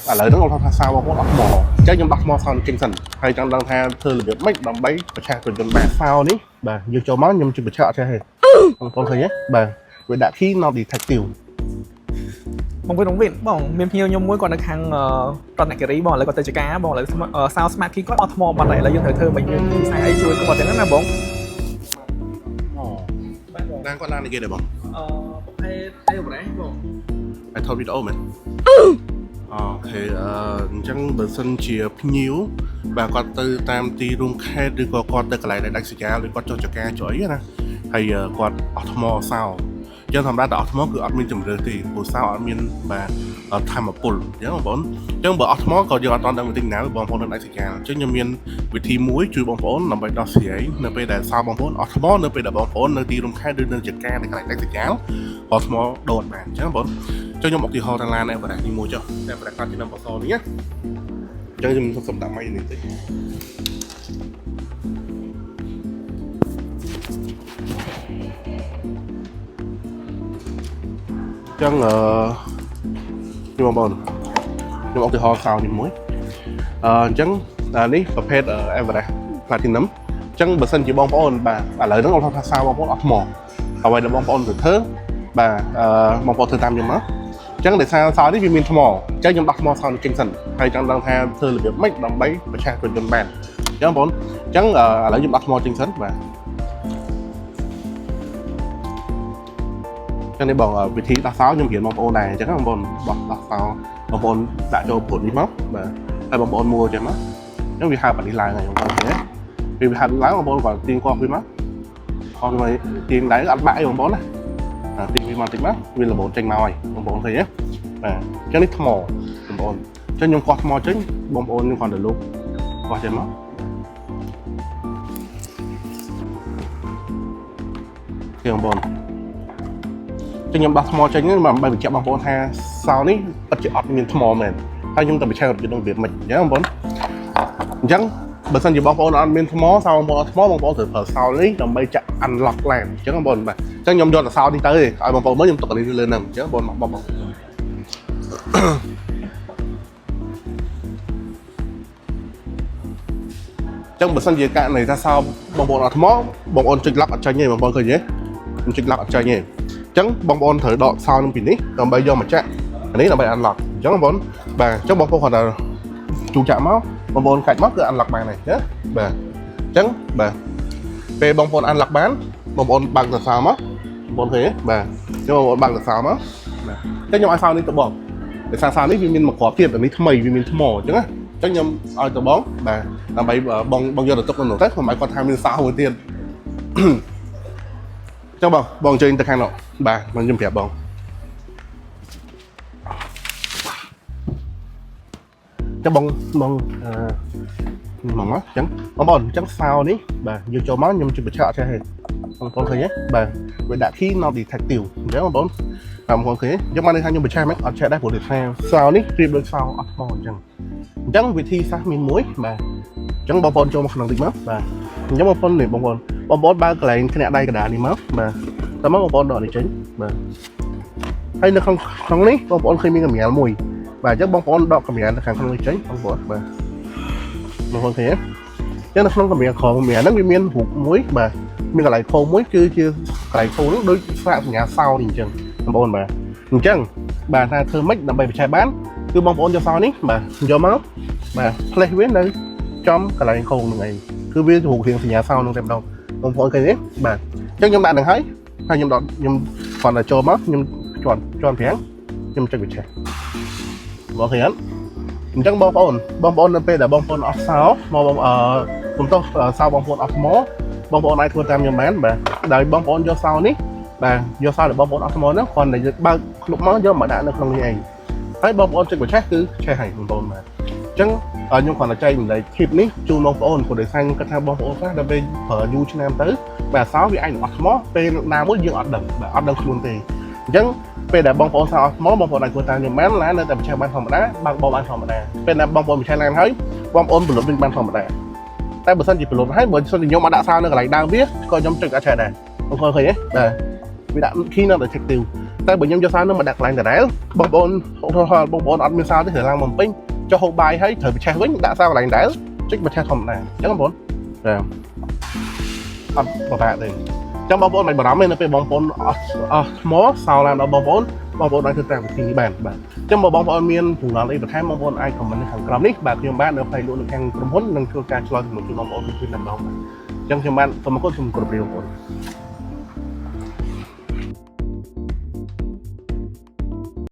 ឥឡូវហ្នឹងគាត់ថាសោបងប្អូនអត់ថ្មអញ្ចឹងខ្ញុំដោះថ្មសោនេះចេញសិនហើយចង់ដឹងថាធ្វើរបៀបម៉េចដើម្បីប្រឆាំងរថយន្តបាទសោនេះបាទយើងចូលមកខ្ញុំជិះប្រឆាំងអត់ចេះទេបងប្អូនឃើញទេបាទវាដាក់ key not detective។ បងវិញបងវិញបងមានភ្ញៀវខ្ញុំមួយគាត់នៅខាងរតនគិរីបងឥឡូវគាត់ទៅចការបងឥឡូវសោ smart key គាត់អត់ថ្មបាត់ហើយឥឡូវយើងត្រូវធ្វើមិនមានខ្សែអីជួយគាត់ចឹងណាបង អូឡានគាត់ឡាននេះគេដែរបង? អឺប្រភេទ Everest បង។ ហើយថតវីដេអូមែន OK អឺអញ្ចឹងបើសិនជាភ្ញៀវបាទគាត់ទៅតាមទីរួមខេត្តឬក៏គាត់ទៅកន្លែងដែលដាច់សញ្ញាឬគាត់ចុះចការចុះអីណាហើយគាត់អស់ថ្មសោអញ្ចឹងធម្មតាតែអស់ថ្មគឺអត់មានជំរឿទេព្រោះសោអត់មានបាទធម្មពលអញ្ចឹងបងប្អូនអញ្ចឹងបើអស់ថ្មក៏យើងអត់តដឹងវិធីណាបងប្អូននៅដាច់សញ្ញាអញ្ចឹងខ្ញុំមានវិធីមួយជួយបងប្អូនដើម្បីដោះស្រាយនៅពេលដែលសោបងប្អូនអស់ថ្មនៅពេលដែលបងប្អូននៅទីរួមខេត្តឬនៅចការនៅកន្លែងដាច់សញ្ញាអស់ថ្មដូតបានអញ្ចឹងបងប្អូន ចុះខ្ញុំឧទាហរណ៍តាឡាន Everest នេះមួយចុះតែ Everest Platinum បសនេះណាអញ្ចឹងខ្ញុំសុំដាក់ម៉ៃនេះតិចអញ្ចឹងអឺនេះបងប្អូនខ្ញុំឧទាហរណ៍សោនេះមួយអញ្ចឹងអានេះប្រភេទ Everest Platinum អញ្ចឹងបើសិនជាបងប្អូនបាទឥឡូវហ្នឹងខ្ញុំថាសោបងប្អូនអត់ថ្មអ្វីដែលបងប្អូនត្រូវធ្វើបាទអឺបងប្អូនធ្វើតាមខ្ញុំមក អញ្ចឹងដោយសារសោនេះវាមានថ្មអញ្ចឹងខ្ញុំដោះថ្មសោនេះចេញសិនហើយចង់ដឹងថាធ្វើរបៀបម៉េចដើម្បីប្រឆាំងរថយន្តបានអញ្ចឹងបងប្អូនអញ្ចឹងឥឡូវខ្ញុំដោះថ្មចេញសិនបាទអញ្ចឹងនេះបងវិធីដោះសោខ្ញុំរៀនបងប្អូនដែរអញ្ចឹងបងប្អូនបោះដោះសោបងប្អូនដាក់ចូលព្រុននេះមកបាទហើយបងប្អូនមួលចេះមកអញ្ចឹងវាហើបអានេះឡើងហើយបងប្អូនឃើញទេវាហើបឡើងបងប្អូនគាត់ទាញគាត់វាមកគាត់វាទាញដែរអត់បាក់អីបងប្អូនណាទាញវាមកតិចមកវាល្មមចេញមកហើយបងប្អូនឃើញទេ បាទអញ្ចឹងនេះថ្មបងប្អូនអញ្ចឹងខ្ញុំកោះថ្មចេញបងប្អូនខ្ញុំគ្រាន់តែលុបកោះចេញមកគេបងប្អូនអញ្ចឹងខ្ញុំដោះថ្មចេញហ្នឹងដើម្បីបញ្ជាក់បងប្អូនថាសោនេះពិតជាអត់មានថ្មមែនហើយខ្ញុំទៅបញ្ឆេះរថយន្តនឹងវាមិនអញ្ចឹងបងប្អូនអញ្ចឹងបើសិនជាបងប្អូនអត់មានថ្មសោបងប្អូនអត់ថ្មបងប្អូនត្រូវប្រើសោនេះដើម្បីចាក់ unlock ឡានអញ្ចឹងបងប្អូនបាទអញ្ចឹងខ្ញុំយកតែសោនេះទៅឲ្យបងប្អូនមើលខ្ញុំទុកអានេះលើហ្នឹងអញ្ចឹងបងប្អូនមកបង ចឹងបើសិនជាករណីថាសោបងប្អូនអត់ថ្មបងប្អូនចុច lock អត់ចេញទេបងប្អូនឃើញទេខ្ញុំចុច lock អត់ចេញទេអញ្ចឹងបងប្អូនត្រូវដកសោនឹងពីនេះដើម្បីយកមកចាក់អានេះដើម្បី unlock អញ្ចឹងបងប្អូនបាទអញ្ចឹងបងប្អូនគ្រាន់តែជូចាក់មកបងប្អូនកាច់មកគឺ unlock បានហើយណាបាទអញ្ចឹងបាទពេលបងប្អូន unlock បានបងប្អូនបើកសរសើមកបងប្អូនឃើញទេបាទអញ្ចឹងបងប្អូនបើកសរសើមកបាទអញ្ចឹងខ្ញុំឲ្យសោនេះទៅបងដោយសារសោនេះវាមានមួយគ្រាប់ទៀតអានេះថ្មីវាមានថ្មអញ្ចឹងណាអញ្ចឹងខ្ញុំឲ្យទៅបងបាទដើម្បីបងបងយកទៅទុកនៅនោះទៅខ្ញុំឲ្យគាត់ថាមានសោមួយទៀតអញ្ចឹងបងបងអញ្ជើញទៅខាងនោះបាទមកខ្ញុំប្រាប់បងអញ្ចឹងបងបងអឺមកមកអញ្ចឹងបងប្អូនអញ្ចឹងសោនេះបាទយើងចូលមកខ្ញុំជិះបញ្ឆក់អត់ចេះទេបងប្អូនឃើញទេបាទវាដាក់ key not detective អញ្ចឹងបងប្អូនបងប្អូនឃើញទេខ្ញុំបានន័យថាខ្ញុំបញ្ឆេះមិនអត់ចេះដែរព្រោះថាសោនេះប្រៀបដូចសោអត់ថ្មអញ្ចឹងអញ្ចឹងវិធីសាស្ត្រមានមួយបាទអញ្ចឹងបងប្អូនចូលមកក្នុងតិចមកបាទអញ្ចឹងបងប្អូននេះបងប្អូនបងប្អូនបើកកន្លែងធ្នាក់ដៃកណ្ដាលនេះមកបាទតើមកបងប្អូនដកនេះចេញបាទហើយនៅក្នុងក្នុងនេះបងប្អូនឃើញមានកម្រាលមួយបាទអញ្ចឹងបងប្អូនដកកម្រាលនៅខាងក្នុងនេះចេញបងប្អូនបាទបងប្អូនឃើញទេអញ្ចឹងនៅក្នុងកម្រាលក្រោមកម្រាលហ្នឹងវាមានរូបមួយបាទមានកន្លែងខោមួយគឺជាកន្លែងខោហ្នឹងដូចស្លាកសញ្ញាសោនេះអញ្ចឹងបងប្អូនបាទអញ្ចឹងបាទថាធ្វើម៉េចដើម្បីបញ្ឆេះបានគឺបងប្អូនយកសោនេះបាទយកមកបាទផ្លេសវានៅចំកន្លែងខោហ្នឹងឯងគឺវារូបរាងសញ្ញាសោហ្នឹងតែម្ដងបងប្អូនឃើញទេបាទអញ្ចឹងខ្ញុំដាក់នឹងហើយហើយខ្ញុំដកខ្ញុំគ្រាន់តែចូលមកខ្ញុំជន់ជន់ប្រាំងខ្ញុំចុចបញ្ឆេះបងឃើញអត់អញ្ចឹងបងប្អូនបងប្អូននៅពេលដែលបងប្អូនអស់សោមកបងអឺខ្ញុំទោសសោបងប្អូនអស់ថ្មបងប្អូនអាចធ្វើតាមខ្ញុំបានបាទដោយបងប្អូនយកសោនេះបាទយកសោដែលបងប្អូនអស់ថ្មហ្នឹងគ្រាន់តែបើកក្លុបមកយកមកដាក់នៅក្នុងនេះឯងហើយបងប្អូនចុចបញ្ឆេះគឺឆេះហើយបងប្អូនបាទអញ្ចឹងខ្ញុំគ្រាន់តែចែករំលែក tip នេះជូនបងប្អូនព្រោះដោយសារខ្ញុំគិតថាបងប្អូនខ្លះដល់ពេលប្រើយូរឆ្នាំទៅបាទសោវាអាចនឹងអស់ថ្មពេលណាមួយយើងអត់ដឹងបាទអត់ដឹងខ្លួនទេអញ្ចឹងពេលដែលបងប្អូនសោអស់ថ្មបងប្អូនអាចធ្វើតាមខ្ញុំបានឡាននៅតែបញ្ឆេះបានធម្មតាបើកបោបានធម្មតាពេលណាបងប្អូនបញ្ឆេះឡានហើយបងប្អូនប្រលប់វិញបានធម្មតាតែបើសិនជាប្រលប់ហើយបើសិនជាខ្ញុំអត់ដាក់សោនៅកន្លែងដើមវាក៏ខ្ញុំចុចអត់ឆេះដែរបងប្អូនឃើញទេបាទវាដាក់ key not detective។ តែបើខ្ញុំយកសោនឹងមកដាក់កន្លែងដដែលបងប្អូនឧទាហរណ៍បងប្អូនអត់មានសោទេត្រូវឡើងមកពេញចុះហូបបាយហើយត្រូវបញ្ឆេះវិញដាក់សោកន្លែងដដែលចុចបញ្ឆេះធម្មតាអញ្ចឹងបងប្អូនបាទអត់ពិបាកទេអញ្ចឹងបងប្អូនមិនបារម្ភទេនៅពេលបងប្អូនអស់អស់ថ្មសោឡានដល់បងប្អូនបងប្អូនអាចធ្វើតាមវិធីនេះបានបាទអញ្ចឹងបើបងប្អូនមានចម្ងល់អីបន្ថែមបងប្អូនអាច comment នៅខាងក្រោមនេះបាទខ្ញុំបាទនៅផ្នែកលក់នៅខាងក្រុមហ៊ុននឹងធ្វើការឆ្លើយជាមួយជូនបងប្អូនពីតែម្ដងបាទអញ្ចឹងខ្ញុំបាទសូមអរគុណសូមគោរពលាបងប្អូន។